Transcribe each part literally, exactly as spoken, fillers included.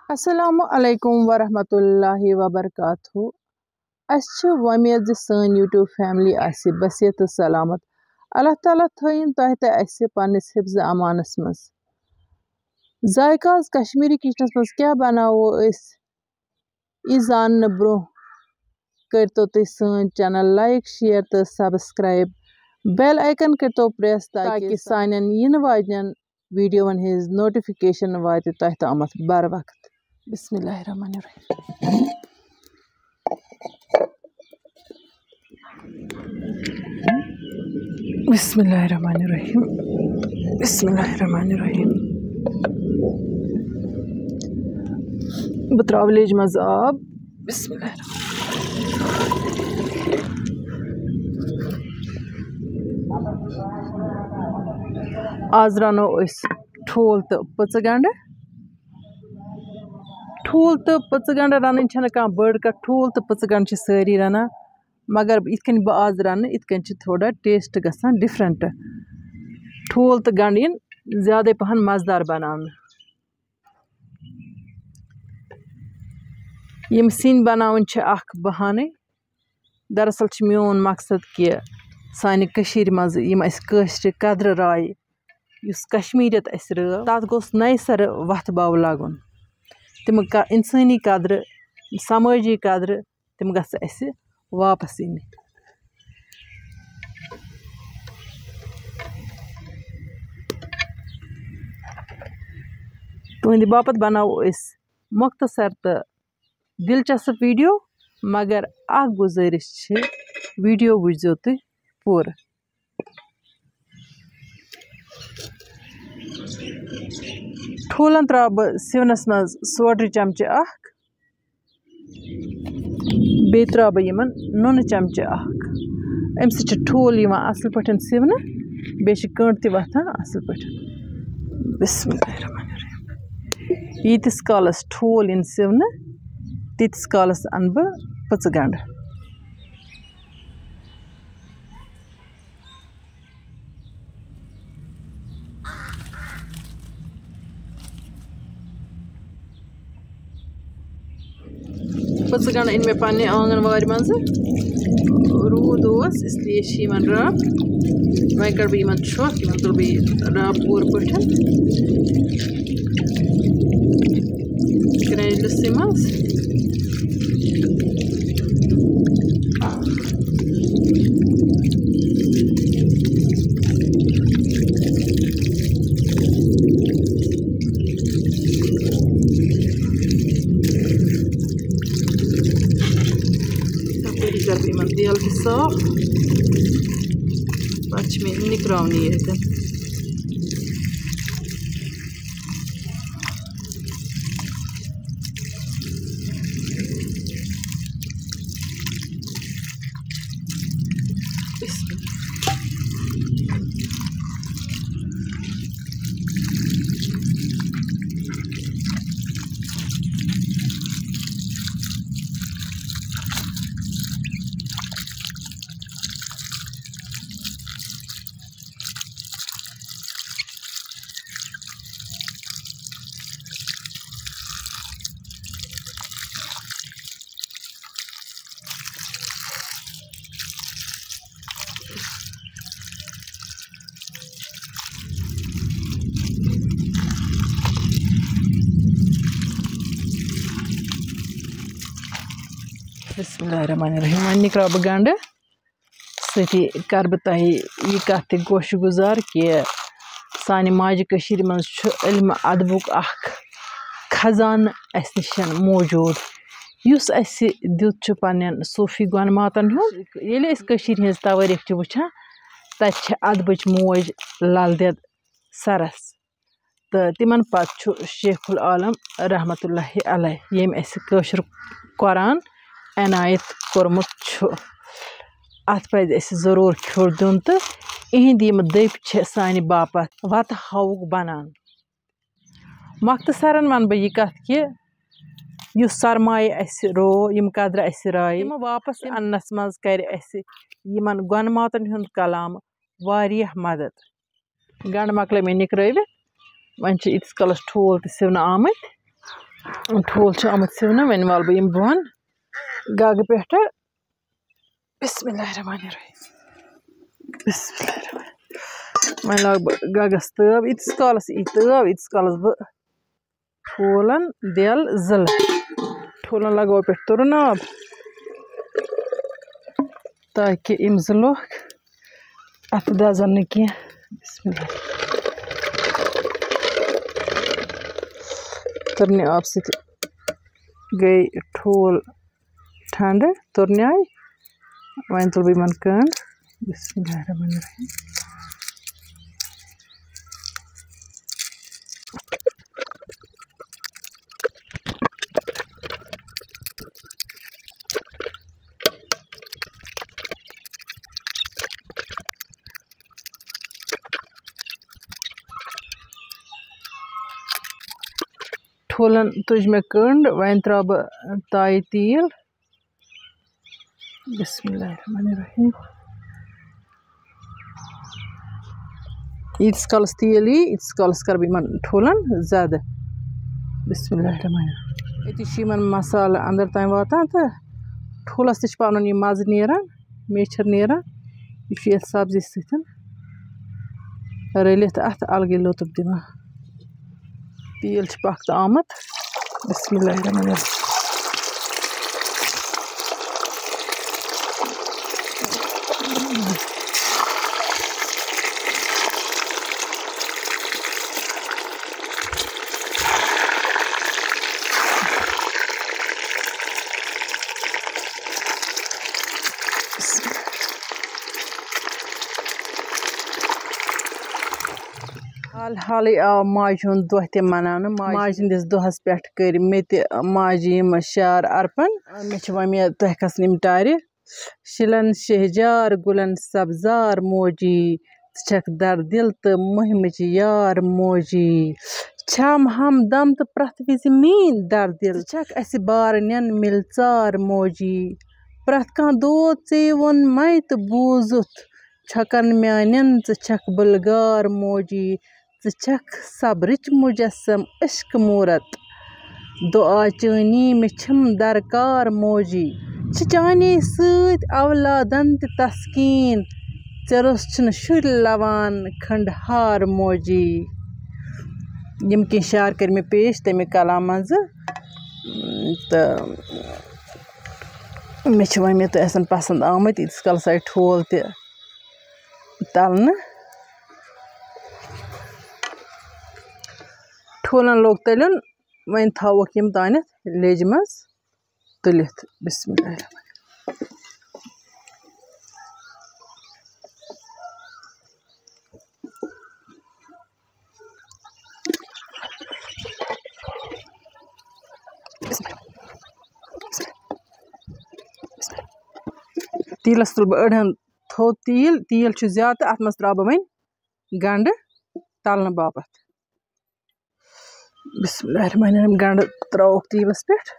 السلام علیکم ورحمۃ اللہ وبرکاتہ۔ اَسہِ چھِ وۄمید زِ سٲنۍ YouTube family آسہِ بصحت تہٕ سلامت۔ اللہ تعالیٰ تھٲیِن تۄہہِ تہٕ اَسہِ پنٛنِس حفظ امانَس منٛز۔ ذائقہ آز کشمیٖری kitchenس منٛز کیٛاہ بناوو أسۍ، یہِ زاننہٕ برٛونٛہہ کٔرۍتو تُہۍ سٲنۍ channel like، share تہٕ subscribe۔ Bell icon کٔرۍتو press تاکہِ تاکہِ سانٮ۪ن یِنہٕ واجنٮ۪ن videoن ہٕنٛز notification واتہِ تۄہہِ تامَتھ بر وقت۔ بسم اللہ الرحمن الرحیم۔ بسم اللہ الرحمن الرحیم۔ بسم اللہ الرحمن الرحیم۔ بہٕ ترٛاوٕ لیٚجہِ منٛز آب۔ بسم اللہ الرحمن الرحیم۔ آز رَنو أسۍ ٹھوٗل تہٕ پٔژٕ گنٛڈٕ۔ ٹھوٗل تہٕ پٔژٕ گنٛڈٕ رَنٕنۍ چھَنہٕ کانٛہہ بٔڑ کَتھ، ٹھوٗل تہٕ پٔژٕ گنٛڈٕ چھِ سٲری رَنان، مگر یِتھ کٔنۍ بہٕ آز رَنہٕ، یِتھ کٔنۍ چھِ تھوڑا taste گژھان different۔ ٹھوٗل تہٕ گنٛڈٕ یِن زیادَے پَہَن مَزٕدار بَناونہٕ۔ یِم سِنۍ بَناوٕنۍ چھِ اَکھ بَہانَے۔ دراصل چھُ میون مقصد کہِ سانہِ کٔشیٖرِ منٛز یِم اَسہِ کٲشرِ قدرٕ رایہِ، یُس کشمیٖریت اَسہِ رٲو، تَتھ گوٚژھ نَیہِ سَرٕ وَتھٕ باو لَگُن۔ تِم ق-، اِنسٲنی قدرٕ، سمٲجی قدرٕ، تِم گژھٕ اَسہِ واپس یِنہِ۔ تُہٕنٛدِ باپتھ بناوو أسۍ مۄختصر تہٕ دلچسپ video، مگر اکھ گُزٲرِش چھِ، video وٕچھزیو تُہۍ پوٗرٕ۔ ٹھوٗلن ترٛاوٕ بہٕ سِونَس منٛز سوڈرِ چمچہٕ اکھ، بیٚیہِ ترٛاوٕ بہٕ یِمن نُنہٕ چمچہٕ اکھ۔ اَمہِ سۭتۍ چھِ ٹھوٗل یِوان اَصٕل پٲٹھۍ سِونہٕ، بیٚیہِ چھِ کٔنٛڈ تہِ وۄتھان اَصٕل پٲٹھۍ۔ بسم اللہ الرحمن الرحیم۔ ییٖتِس کالس ٹھوٗل یِن سِونہٕ، تیٖتِس کالس اَنہٕ بہٕ پٔژٕ گنٛڈٕ۔ پٔژٕ گنٛڈٕ أنۍ مےٚ پننہِ آنٛگن وارِ منٛزٕ۔ روٗد اوس، اس لیے چھِ یِمن رب۔ وۄنۍ کڑٕ بہٕ یِمن چھۄکھ، یِمن تُلہٕ بہٕ یہِ رب پوٗرٕ پٲٹھۍ۔ گرٛینٛڈ لٔسۍ منٛز۔ تَپٲری کَرٕ بہٕ یِمَن تیل تہِ صاف۔ پَتہٕ چھِ مےٚ نِکراونہِ ییٚتٮ۪ن۔ بسم اللہ الرحمن الرحیم۔ وۄنۍ نِکراو بہٕ گنٛڈٕ۔ سۭتی کَرٕ بہٕ تۄہہِ یہِ کَتھ تہِ گوشہِ گُزار کہِ سانہِ ماجہِ کٔشیٖرِ منٛز چھُ علمِ ادبُک اَکھ خزانہٕ اَسہِ نِش موجوٗد، یُس اَسہِ دیُت چھُ پنٛنٮ۪ن صوٗفی گۄنہٕ ماتَن ہُنٛد۔ ییٚلہِ أسۍ کٔشیٖرِ ہِنٛز توٲریٖخ چھِ وٕچھان، تَتہِ چھِ ادبٕچ موج لل دٮ۪د سَرَس۔ تہٕ تِمن پتہٕ چھُ شیخ العالم رحمتہ اللہ علیہ، ییٚمۍ اَسہِ کٲشُر قرآن عنایت کوٚرمُت چھُ۔ اَتھ پَزِ اَسہِ ضروٗر کھیوٚر دیُن، تہٕ اِہِنٛدۍ یِم دٔپۍ چھِ سانہِ باپتھ وَتہٕ ہاوُک بَنان۔ مۄختصرن وَنہٕ بہٕ یہِ کَتھ کہِ یُس سرمایہِ اَسہِ روو، یِم قدرٕ اَسہِ رایہِ، تِم واپس اَننَس منٛز کَرِ اَسہِ یِمن گۄنہٕ ماتن ہُنٛد کلام واریاہ مدد۔ گنٛڈٕ مۄکلٲے مےٚ نِکرٲوِتھ، وۄنۍ چھِ ییٖتِس کالَس ٹھوٗل تہِ سِونہٕ آمٕتۍ۔ ٹھوٗل چھِ آمٕتۍ سِونہٕ، وۄنۍ والہٕ بہٕ یِم بۄن گَگہٕ پٮ۪ٹھٕ۔ بسم اللہ الرحمن الرحیم۔ بسم اللہ الرحمن الرحیم۔ وۄنۍ لاگہٕ بہٕ گَگَس تٲو، ییٖتِس کالَس یی تٲو، ییٖتِس کالَس بہٕ ٹھوٗلَن دٮ۪ل زٕلہٕ۔ ٹھوٗلَن لَگاوو پٮ۪ٹھ تُرُن آب، تاکہِ یِم زٕ لوکھ اَتھٕ دَزَن نہٕ کینٛہہ۔ بسم اللہ۔ تُرنہِ آبہٕ سۭتۍ گٔے ٹھوٗل ٹھنٛڈٕ، تُرنہِ آیہِ۔ وۄنۍ تُلہٕ بہٕ یِمَن کٔنٛڈ۔ بسم اللہ الرحمن الرحیم۔ ٹھوٗلَن تُج مےٚ کٔنٛڈ، وۄنۍ ترٛاوٕ بہٕ تایہِ تیٖل۔ بسم اللہ الرحمن الرحیم۔ ییٖتِس کالَس تیٖل یی، ییٖتِس کالَس کَرٕ بہٕ یِمَن ٹھوٗلَن زَدٕ۔ بسم اللہ الرحمن الرحیم۔ أتی چھِ یِمَن مصالہٕ اَندَر تام واتان تہٕ ٹھوٗلَس تہِ چھِ پَنُن یہِ مَزٕ نیران، میچھَر نیران۔ یہِ چھُ یَتھ سبزی سۭتۍ رٔلِتھ اَتھ الگٕے لطف دِوان۔ تیٖل چھُ پَکھ تہٕ آمُت۔ بسم اللہ الرحمن الرحیم۔ حال حالٕے آو ماجہِ ہُنٛد دۄہ تہِ مَناونہٕ۔ ماجہِ ہٕنٛدِس دۄہَس پٮ۪ٹھ کٔرۍ مےٚ تہِ ماجہِ یِم شعر ارپن۔ مےٚ چھِ وۄمید تۄہہِ کھسن یِم ٹارِ۔ شِلن شہجار گُلن سبزار موجی، ژٕ چھکھ دردِل تہٕ مُہمٕچ یار موجی۔ چھم ہمدم تہٕ پرٛٮ۪تھ وِزِ میٲنۍ دردِل۔ ژٕ چھکھ اسہِ بارنٮ۪ن مِلژار موجی۔ پرٛٮ۪تھ کانٛہہ دود ژے ووٚن مے تہٕ بوٗزُتھ چھۄکن میانٮ۪ن، ژٕ چھکھ بُلگار موجی۔ ژٕ چھکھ صبرٕچ مجسم عشق مورت، دعا چٲنی مےٚ چھم درکار موجی۔ چھِ چانے سۭتۍ اولادن تہِ تسکیٖن، ژےٚ روٚس چھِنہٕ شُرۍ لوان کھنٛڈہار موجی۔ یِم کینٛہہ شعر کٔرۍ مےٚ پیش تَمہِ کلام منٛزٕ، تہٕ مےٚ چھِ وۄمید تۄہہِ آسن پسنٛد آمٕتۍ۔ ییٖتِس کالس آیہِ ٹھوٗل تہِ تَلنہٕ۔ ٹھوٗلَن لوٚگ تٔلیُن، وۄنۍ تھاووکھ یِم تانٮ۪تھ لیٚجہِ منٛز تُلِتھ۔ بسم اللہ الرحمن الرحیم۔ تیٖلَس تُل بہٕ أڑہَن تھوٚد تیٖل، تیٖل چھُ زیادٕ تہٕ اَتھ منٛز ترٛاوٕ بہٕ وۄنۍ گنٛڈٕ تَلنہٕ باپَتھ۔ بسم اللہ الرحمن الرحیم۔ گنٛڈٕ ترٛاووکھ تیٖلَس پٮ۪ٹھ۔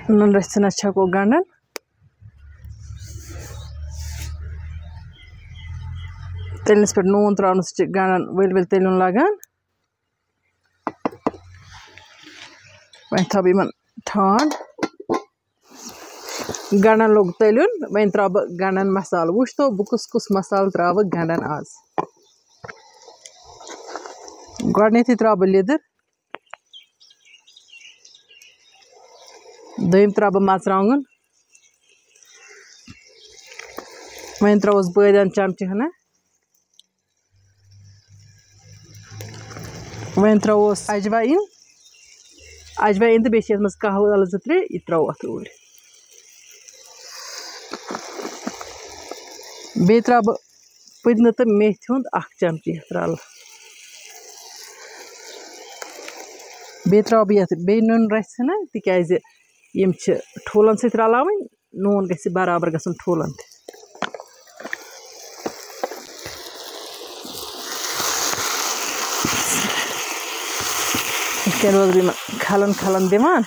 نُنہٕ رَژھِ سۭتۍ چھَکو گنٛڈَن۔ تٔلنِس پٮ۪ٹھ نوٗن ترٛاونہٕ سۭتۍ چھِ گنٛڈَن ؤلۍ ؤلۍ تٔلیُن لَگان۔ وۄنۍ تھاوٕ بہٕ یِمَن ٹھانٛڈ۔ گنٛڈَن لوٚگ تٔلیُن، وۄنۍ ترٛاوٕ بہٕ گنٛڈَن مصالہٕ۔ وٕچھ تو بہٕ کُس کُس مصالہٕ ترٛاوٕ گنٛڈَن آز۔ گۄڈٕنٮ۪تھٕے ترٛاوٕ بہٕ لیٚدٕر، دوٚیِم ترٛاوٕ بہٕ مَرژٕوانٛگُن، وۄنۍ ترٛاووس بٲدیان چمچہٕ ہنا، وۄنۍ ترٛاووس اجوایِن، اجوایِن تہٕ بیٚیہِ چھِ یَتھ منٛز قہوٕ ٲلہٕ زٕ ترٛےٚ، یہِ ترٛاوو اَتھ اوٗرۍ۔ بیٚیہِ ترٛاوٕ بہٕ پُدنہٕ تہٕ میتھِ ہُنٛد اکھ چمچہٕ یَتھ رَلہٕ۔ بیٚیہِ ترٛاوٕ بہٕ یَتھ بیٚیہِ نُن رَژھِ ہنا، تِکیٛازِ یِم چھِ ٹھوٗلَن سۭتۍ رَلاوٕنۍ، نوٗن گژھِ برابر گژھُن ٹھوٗلَن تہِ۔ یِتھ کٔنۍ روزٕ بہٕ یِمَن کھَلَن کھَلَن دِوان۔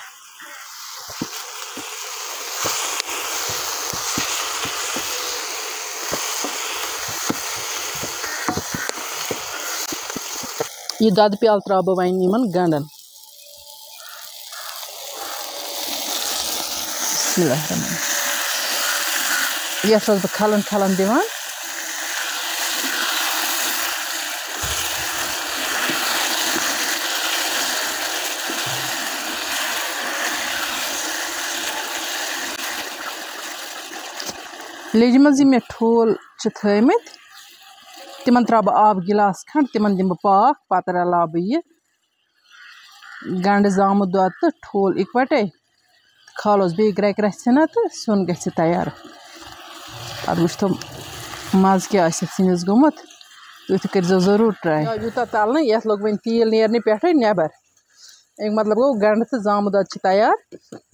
یہِ دۄدٕ پیالہٕ ترٛاوٕ بہٕ وۄنۍ یِمَن گَنٛڈَن۔ بسم اللہ الرحمن الرحیم۔ یَتھ روزٕ بہٕ کھَلَن کھَلَن دِوان۔ لیٚجہِ منٛز یِم مےٚ ٹھوٗل چھِ تھٲومٕتۍ، تِمَن ترٛاوٕ بہٕ آب گِلاس کھنٛڈ، تِمَن دِمہٕ بہٕ پاکھ، پَتہٕ رَلاوٕ بہٕ یہِ گَنٛڈٕ، زامُت دۄد تہٕ ٹھوٗل اِکوَٹَے۔ کھالوس بیٚیہِ گرٛٮ۪کہِ رَژھِ ہنا تہٕ سیُن گژھِ تیار۔ پَتہٕ وٕچھتو مَزٕ کیٛاہ آسہِ یَتھ سِنِس گوٚمُت۔ تُہۍ تہِ کٔرۍزیو ضروٗر ٹرٛاے۔ یا یوٗتاہ تَلنہٕ، یَتھ لوٚگ وۄنۍ تیٖل نیرنہِ پٮ۪ٹھَے نٮ۪بَر۔ اَمیُک مطلب گوٚو، گَنٛڈٕ تہٕ زامُت دۄد چھِ تیار۔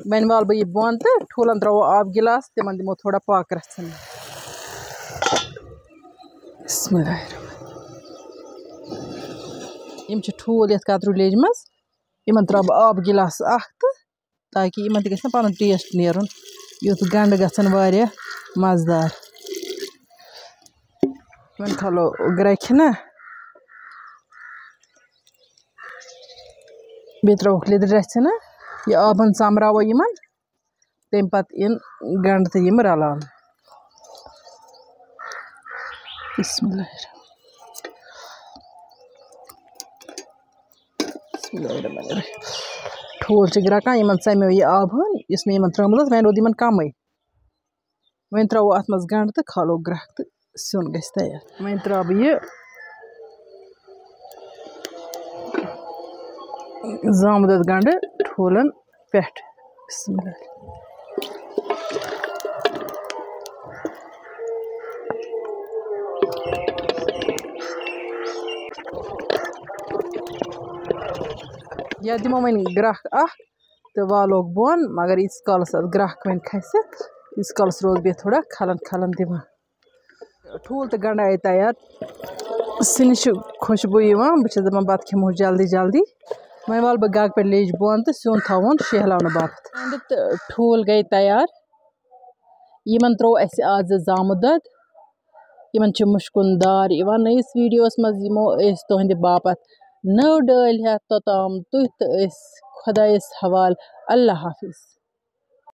وۄنۍ والہٕ بہٕ یہِ بۄن تہٕ ٹھوٗلَن ترٛاوو آب گِلاس، تِمَن دِمو تھوڑا پاکہٕ رَژھِ ہنا۔ بسم اللہ الرحمن۔ یِم چھِ ٹھوٗل یَتھ کَتریوٗ لیٚجہِ منٛز، یِمَن ترٛاوٕ بہٕ آب گِلاس اَکھ تہٕ تاکہِ یِمَن تہِ گژھِ نہ پَنُن ٹیسٹ نیرُن، یُتھ گَنٛڈٕ گژھن واریاہ مَزٕدار۔ وۄنۍ کھالو گرٛٮ۪کہِ ہنا، بیٚیہِ ترٛاوہوکھ لیٚدٕر رَژھِ ہنا، یہِ آبَن ژَمراوو یِمَن، تَمہِ پَتہٕ یِن گَنٛڈٕ تہٕ یِم رَلاونہٕ۔ بسم اللہ الرحمن الرحیم۔ بسم اللہ الرحمن الرحیم۔ ٹھوٗل چھِ گرٛٮ۪کان، یِمَن ژَمیو یہِ آب ہن، یُس مےٚ یِمَن ترٛوومُت اوس، وۄنۍ روٗد یِمَن کَمٕے۔ وۄنۍ ترٛاوو اَتھ منٛز گَنٛڈٕ تہٕ کھالو گرٛٮ۪کھ تہٕ سیُن گژھِ تیار۔ وۄنۍ ترٛاوٕ بہٕ یہِ زامُت دۄد گَنٛڈٕ ٹھوٗلَن پٮ۪ٹھ۔ بسم اللہ۔ یا دِمو وۄنۍ گرٛٮ۪کھ اَکھ تہٕ والوکھ بۄن، مگر ییٖتِس کالَس اَتھ گرٛٮ۪کھ وۄنۍ کھسہِ، ییٖتِس کالَس روزٕ بہٕ یَتھ تھوڑا کھَلَن کھَلَن دِوان۔ ٹھوٗل تہٕ گَنٛڈٕ آیہِ تیار۔ سِنِس چھِ خوشبوٗ یِوان۔ بہٕ چھَس دَپان بَتہٕ کھٮ۪مو جلدی جلدی۔ وۄنۍ والہٕ بہٕ گَگہٕ پٮ۪ٹھ لیٚجہِ بۄن تہٕ سیُن تھاوون شیہلاونہٕ باپَتھ۔ گَنٛڈٕ تہٕ ٹھوٗل گٔے تیار۔ یِمَن ترٛوو اَسہِ آزٕ زامُت دۄد۔ یِمَن چھِ مُشکُن دار یِوان۔ نٔیِس ویٖڈیوَس منٛز یِمو أسۍ تُہٕنٛدِ باپَتھ نٔو ڈٲلۍ ہٮ۪تھ۔ توٚتام تُہۍ تہٕ أسۍ خۄدایَس حوالہٕ۔ اللہ حافظ۔